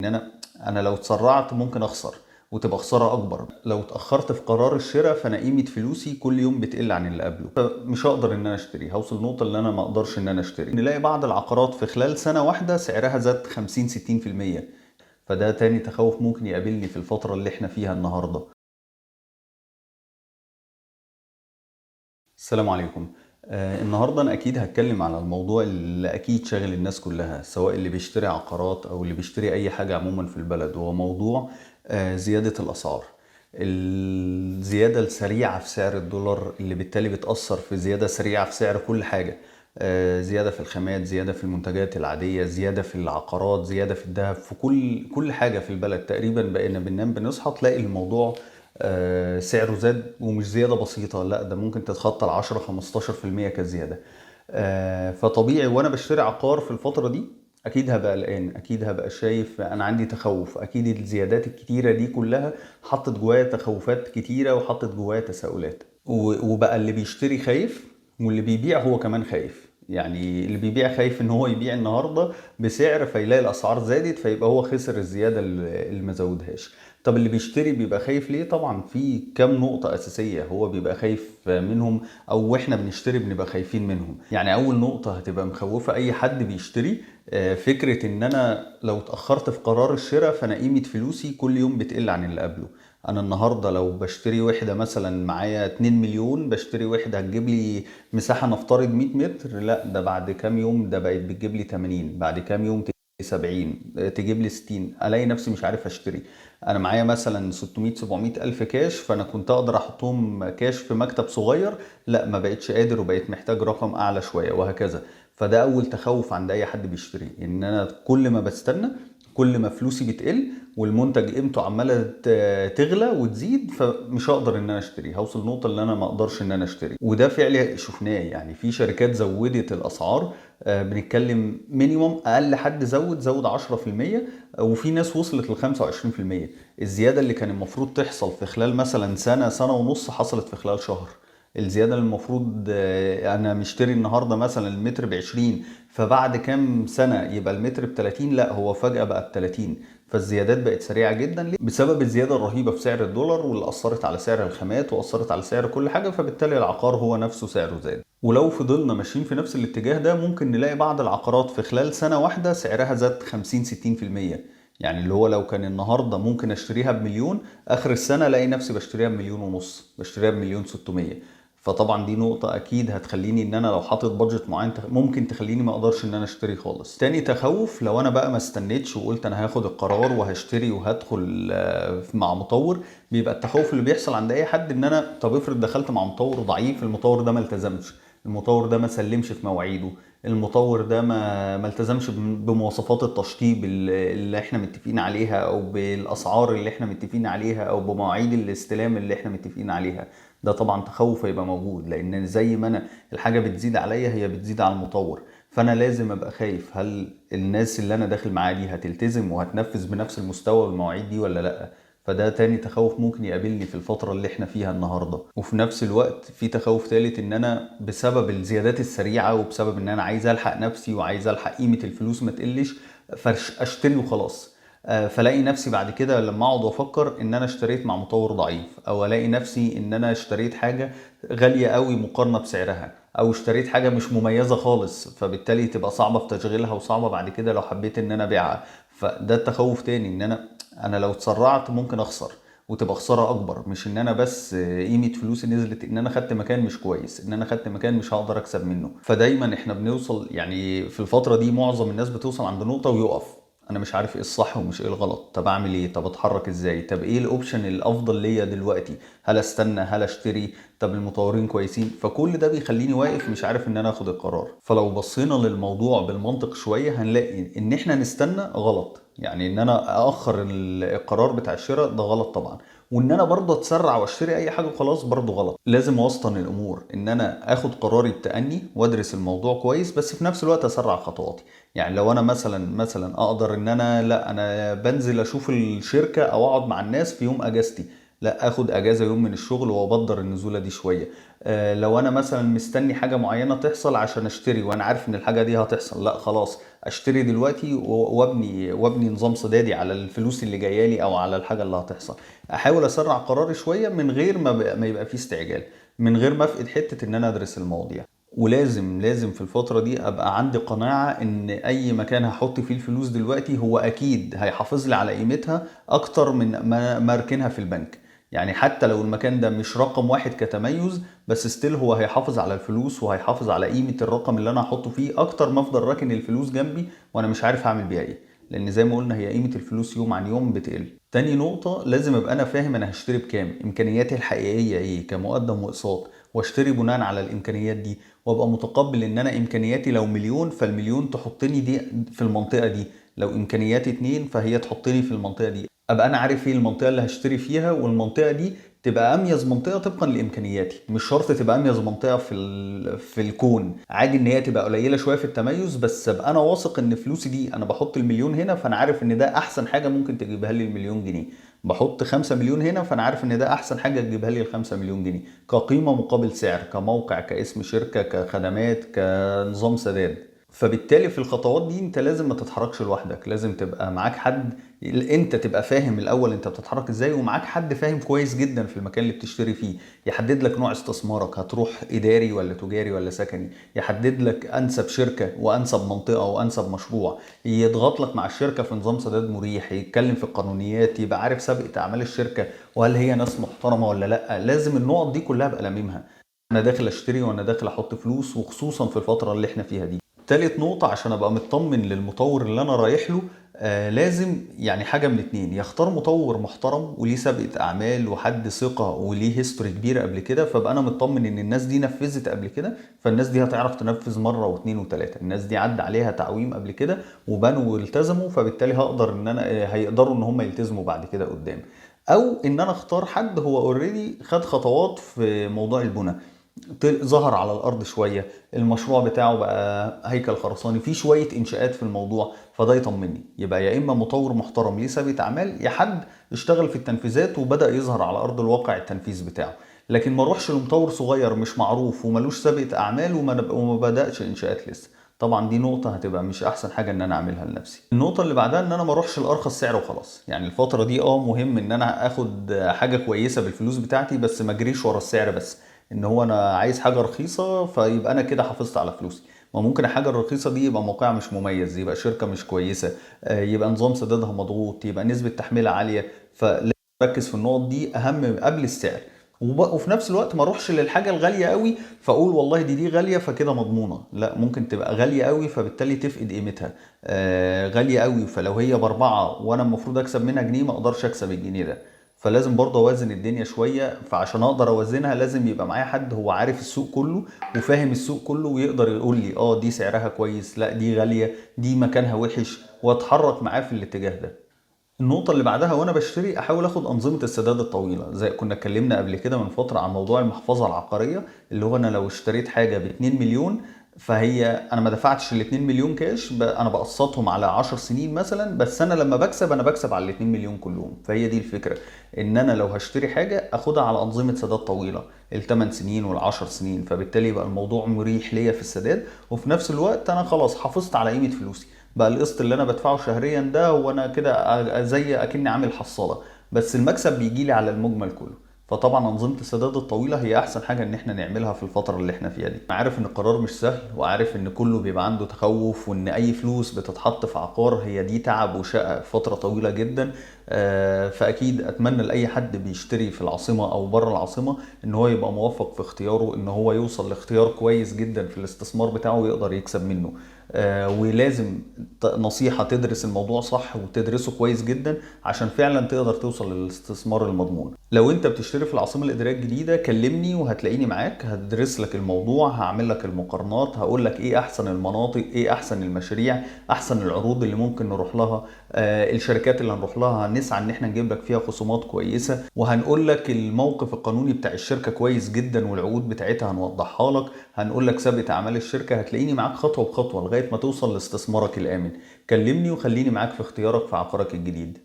ان انا لو اتسرعت ممكن اخسر وتبقى خسارة اكبر. لو اتاخرت في قرار الشراء فانا قيمة فلوسي كل يوم بتقل عن اللي قبله، فمش هقدر ان انا اشتري، هوصل نقطة اللي انا ما اقدرش ان انا اشتري. نلاقي بعض العقارات في خلال سنة واحدة سعرها زاد 50-60%، فده تاني تخوف ممكن يقابلني في الفترة اللي احنا فيها النهارده. السلام عليكم. النهارده انا اكيد هتكلم على الموضوع اللي اكيد شاغل الناس كلها، سواء اللي بيشتري عقارات او اللي بيشتري اي حاجة عموما في البلد، وهو موضوع زيادة الاسعار. الزيادة السريعة في سعر الدولار اللي بالتالي بتاثر في زيادة سريعة في سعر كل حاجة، زيادة في الخامات، زيادة في المنتجات العادية، زيادة في العقارات، زيادة في الذهب، في كل حاجة في البلد تقريبا. بقينا بننام بنصحى تلاقي الموضوع سعره زاد، ومش زيادة بسيطة، لا ده ممكن تتخطى ال 10-15% كزيادة. فطبيعي وانا بشتري عقار في الفترة دي اكيد هبقى قلقان، اكيد هبقى شايف انا عندي تخوف، اكيد الزيادات الكتيرة دي كلها حطت جوايا تخوفات كتيرة وحطت جوايا تساؤلات، وبقى اللي بيشتري خايف واللي بيبيع هو كمان خايف. يعني اللي بيبيع خايف ان هو يبيع النهارده بسعر فيلاقي الاسعار زادت، فيبقى هو خسر الزيادة اللي ما زودهاش. طب اللي بيشتري بيبقى خايف ليه؟ طبعا في كام نقطة أساسية هو بيبقى خايف منهم، أو إحنا بنشتري بنبقى خايفين منهم. يعني أول نقطة هتبقى مخوفة أي حد بيشتري، فكرة إن أنا لو اتأخرت في قرار الشراء فأنا قيمة فلوسي كل يوم بتقل عن اللي قبله. أنا النهاردة لو بشتري وحدة مثلا معايا 2 مليون، بشتري وحدة هتجيب لي مساحة نفترض 100 متر، لا ده بعد كام يوم ده بقت بتجيب لي 80، بعد كام يوم 70، تجيب لي 60، الاقي نفسي مش عارف اشتري. انا معايا مثلا 600-700 الف كاش، فانا كنت اقدر احطهم كاش في مكتب صغير، لا ما بقتش قادر وبقيت محتاج رقم اعلى شوية، وهكذا. فده اول تخوف عند اي حد بيشتري، ان انا كل ما بستنى كل ما فلوسي بتقل والمنتج قيمته عماله تغلى وتزيد، فمش هقدر ان انا اشتري، هوصل نقطة اللي انا ما اقدرش ان انا اشتري. وده فعلا شفناه، يعني في شركات زودت الاسعار، بنتكلم minimum اقل حد زود 10%، وفي ناس وصلت ل 25%. الزيادة اللي كان المفروض تحصل في خلال مثلا سنة، سنة ونص، حصلت في خلال شهر. الزيادة اللي المفروض، انا مشتري النهارده مثلا المتر ب20، فبعد كام سنة يبقى المتر ب30، لا هو فجاة بقى ب30. فالزيادات بقت سريعة جدا ليه؟ بسبب الزيادة الرهيبة في سعر الدولار، واللي اثرت على سعر الخامات واثرت على سعر كل حاجة، فبالتالي العقار هو نفسه سعره زاد. ولو فضلنا ماشيين في نفس الاتجاه ده ممكن نلاقي بعض العقارات في خلال سنة واحدة سعرها زاد 50-60%. يعني اللي هو لو كان النهارده ممكن اشتريها بمليون، اخر السنة الاقي نفسي بشتريها بمليون ونص، بشتريها بمليون ستمية. فطبعا دي نقطة أكيد هتخليني إن أنا لو حاطط budget معين ممكن تخليني ما أقدرش إن أنا أشتري خالص. تاني تخوف، لو أنا بقى ما استنيتش وقلت أنا هاخد القرار وهشتري وهدخل، مع مطور، بيبقى التخوف اللي بيحصل عند أي حد إن أنا طب افرض دخلت مع مطور ضعيف، المطور ده ما التزمش، المطور ده ما سلمش في مواعيده، المطور ده ما التزمش بمواصفات التشطيب اللي احنا متفقين عليها، او بالاسعار اللي احنا متفقين عليها، او بمواعيد الاستلام اللي احنا متفقين عليها. ده طبعا تخوف هيبقى موجود، لان زي ما انا الحاجة بتزيد عليا هي بتزيد على المطور، فانا لازم ابقى خايف هل الناس اللي انا داخل معاها دي هتلتزم وهتنفذ بنفس المستوى والمواعيد دي ولا لا. فده تاني تخوف ممكن يقابلني في الفترة اللي احنا فيها النهاردة. وفي نفس الوقت في تخوف تالت، ان انا بسبب الزيادات السريعة وبسبب ان انا عايز الحق نفسي وعايز الحق قيمة الفلوس ما تقلش، فاشتري وخلاص. فلاقي نفسي بعد كده لما اقعد وافكر ان انا اشتريت مع مطور ضعيف، او الاقي نفسي ان انا اشتريت حاجة غالية قوي مقارنة بسعرها، او اشتريت حاجة مش مميزة خالص، فبالتالي تبقى صعبة في تشغيلها وصعبة بعد كده لو حبيت ان انا ابيعها. فده التخوف تاني، ان انا لو اتسرعت ممكن اخسر وتبقى خسارة اكبر، مش ان انا بس قيمة فلوسي نزلت، ان انا خدت مكان مش كويس، ان انا خدت مكان مش هقدر اكسب منه. فدايما احنا بنوصل، يعني في الفترة دي معظم الناس بتوصل عند نقطة ويقف، انا مش عارف ايه الصح ومش ايه الغلط، طب اعمل ايه، طب اتحرك ازاي، طب ايه ال option الافضل ليا دلوقتي، هل استنى، هل اشتري، طب المطورين كويسين. فكل ده بيخليني واقف مش عارف ان انا اخد القرار. فلو بصينا للموضوع بالمنطق شوية هنلاقي ان احنا نستنى غلط، يعني ان انا اخر القرار بتاع الشراء ده غلط طبعا، وان انا برضه اتسرع واشتري اي حاجة وخلاص برضه غلط. لازم اوسطن الامور، ان انا اخد قراري بتأني وادرس الموضوع كويس، بس في نفس الوقت اسرع خطواتي. يعني لو انا مثلا اقدر ان انا لا انا بنزل اشوف الشركة او اقعد مع الناس في يوم اجازتي، لا اخد اجازه يوم من الشغل وابدر النزوله دي شوية. لو انا مثلا مستني حاجة معينة تحصل عشان اشتري وانا عارف ان الحاجة دي هتحصل، لا خلاص اشتري دلوقتي وابني نظام سدادي على الفلوس اللي جاية لي او على الحاجة اللي هتحصل. احاول اسرع قراري شوية من غير ما يبقى فيه استعجال، من غير ما افقد حتة ان انا ادرس المواضيع. ولازم في الفترة دي ابقى عندي قناعة ان اي مكان هحط فيه الفلوس دلوقتي هو اكيد هيحافظ لي على قيمتها اكتر من ما اركنها في البنك. يعني حتى لو المكان ده مش رقم واحد كتميز، بس still هو هيحافظ على الفلوس وهيحافظ على قيمة الرقم اللي انا هحطه فيه اكتر ما افضل راكن الفلوس جنبي وانا مش عارف هعمل بيها ايه، لان زي ما قلنا هي قيمة الفلوس يوم عن يوم بتقل. تاني نقطة، لازم ابقى انا فاهم انا هشتري بكام، امكانياتي الحقيقية ايه كمقدم واقساط، واشتري بناء على الامكانيات دي، وابقى متقبل ان انا امكانياتي لو مليون فالمليون تحطني دي في المنطقة دي، لو امكانياتي 2 فهي تحطني في المنطقة دي. ابقى انا عارف ايه المنطقة اللي هشتري فيها، والمنطقة دي تبقى اميز منطقة طبقا لامكانياتي، مش شرط تبقى اميز منطقة في الكون، عادي ان هي تبقى قليله شوية في التميز، بس ابقى انا واثق ان فلوسي دي انا بحط المليون هنا فانا عارف ان ده احسن حاجة ممكن تجيبها لي المليون جنيه، بحط 5 مليون هنا فانا عارف ان ده احسن حاجة تجيبها لي ال5 مليون جنيه كقيمه مقابل سعر، كموقع، كاسم شركة، كخدمات، كنظام سداد. فبالتالي في الخطوات دي انت لازم ما تتحركش لوحدك، لازم تبقى معاك حد، انت تبقى فاهم الاول انت بتتحرك ازاي، ومعاك حد فاهم كويس جدا في المكان اللي بتشتري فيه، يحدد لك نوع استثمارك، هتروح اداري ولا تجاري ولا سكني، يحدد لك انسب شركة وانسب منطقة وانسب مشروع، يضغط لك مع الشركة في نظام سداد مريح، يتكلم في القانونيات، يبقى عارف سابقة اعمال الشركة وهل هي ناس محترمة ولا لا. لازم النقط دي كلها ابقى لاممها انا داخل اشتري وانا داخل احط فلوس، وخصوصا في الفترة اللي احنا فيها دي. تالت نقطة، عشان ابقى مطمن للمطور اللي انا رايح له، لازم يعني حاجة من اتنين، يختار مطور محترم وليه سابقة اعمال وحد ثقة وليه history كبيرة قبل كده، فابقى انا مطمن ان الناس دي نفذت قبل كده، فالناس دي هتعرف تنفذ مرة واثنين وثلاثة، الناس دي عدى عليها تعويم قبل كده وبنوا والتزموا، فبالتالي هقدر ان انا هيقدروا ان هم يلتزموا بعد كده قدام. او ان انا اختار حد هو already خد خطوات في موضوع البنى، ظهر على الارض شوية، المشروع بتاعه بقى هيكل خرساني، في شوية انشاءات في الموضوع، فده يطمني. يبقى يا اما مطور محترم ليه سابقه اعمال، يا حد اشتغل في التنفيذات وبدا يظهر على ارض الواقع التنفيذ بتاعه. لكن ما اروحش لمطور صغير مش معروف وملوش سابقه اعمال وما بداش انشاءات لسه، طبعا دي نقطة هتبقى مش احسن حاجة ان انا اعملها لنفسي. النقطة اللي بعدها ان انا ما اروحش لارخص سعر وخلاص. يعني الفترة دي مهم ان انا اخد حاجة كويسة بالفلوس بتاعتي، بس ما اجريش ورا السعر بس، ان هو انا عايز حاجة رخيصة فيبقى انا كده حافظت على فلوسي. ما ممكن الحاجة الرخيصة دي يبقى موقعها مش مميز، يبقى شركة مش كويسة، يبقى نظام سدادها مضغوط، يبقى نسبه تحميلها عالية. فلازم في النقط دي اهم قبل السعر. وفي نفس الوقت ما اروحش للحاجة الغالية قوي فاقول والله دي غالية فكده مضمونه، لا ممكن تبقى غالية قوي فبالتالي تفقد قيمتها. غالية قوي فلو هي ب4 وانا المفروض اكسب منها جنيه ما اقدرش اكسب الجنيه ده، فلازم برضه اوازن الدنيا شوية. فعشان اقدر اوازنها لازم يبقى معايا حد هو عارف السوق كله وفاهم السوق كله، ويقدر يقول لي دي سعرها كويس، لا دي غالية، دي مكانها وحش، واتحرك معاه في الاتجاه ده. النقطة اللي بعدها وانا بشتري احاول اخد انظمة السداد الطويلة، زي كنا اتكلمنا قبل كده من فترة عن موضوع المحفظة العقارية، اللي هو انا لو اشتريت حاجة ب2 مليون فهي انا ما دفعتش ال 2 مليون كاش، انا بقسطهم على 10 سنين مثلا، بس انا لما بكسب انا بكسب على ال 2 مليون كلهم. فهي دي الفكرة، ان انا لو هشتري حاجة اخدها على انظمة سداد طويلة ال8 سنين وال10 سنين، فبالتالي يبقى الموضوع مريح ليا في السداد، وفي نفس الوقت انا خلاص حافظت على قيمة فلوسي. بقى القسط اللي انا بدفعه شهريا ده وانا كده زي اكني عامل حصاله، بس المكسب بيجي لي على المجمل كله. فطبعا انظمة السداد الطويلة هي احسن حاجة ان احنا نعملها في الفترة اللي احنا فيها دي. انا عارف ان القرار مش سهل، وعارف ان كله بيبقى عنده تخوف، وان اي فلوس بتتحط في عقار هي دي تعب وشقه فترة طويلة جدا. فاكيد اتمنى لاي حد بيشتري في العاصمة او بره العاصمة ان هو يبقى موفق في اختياره، ان هو يوصل لاختيار كويس جدا في الاستثمار بتاعه ويقدر يكسب منه. ولازم نصيحة تدرس الموضوع صح وتدرسه كويس جدا عشان فعلا تقدر توصل للاستثمار المضمون. لو انت بتشتري في العاصمة الإدارية الجديدة كلمني وهتلاقيني معاك، هدرس لك الموضوع، هعمل لك المقارنات، هقول لك ايه احسن المناطق، ايه احسن المشاريع، احسن العروض اللي ممكن نروح لها، الشركات اللي هنروح لها هنسعى ان احنا نجيب لك فيها خصومات كويسة، وهنقول لك الموقف القانوني بتاع الشركة كويس جدا والعقود بتاعتها هنوضحها لك، هنقول لك سابقة اعمال الشركة. هتلاقيني معاك خطوة بخطوة لغاية ما توصل لاستثمارك الآمن. كلمني وخليني معاك في اختيارك في عقارك الجديد.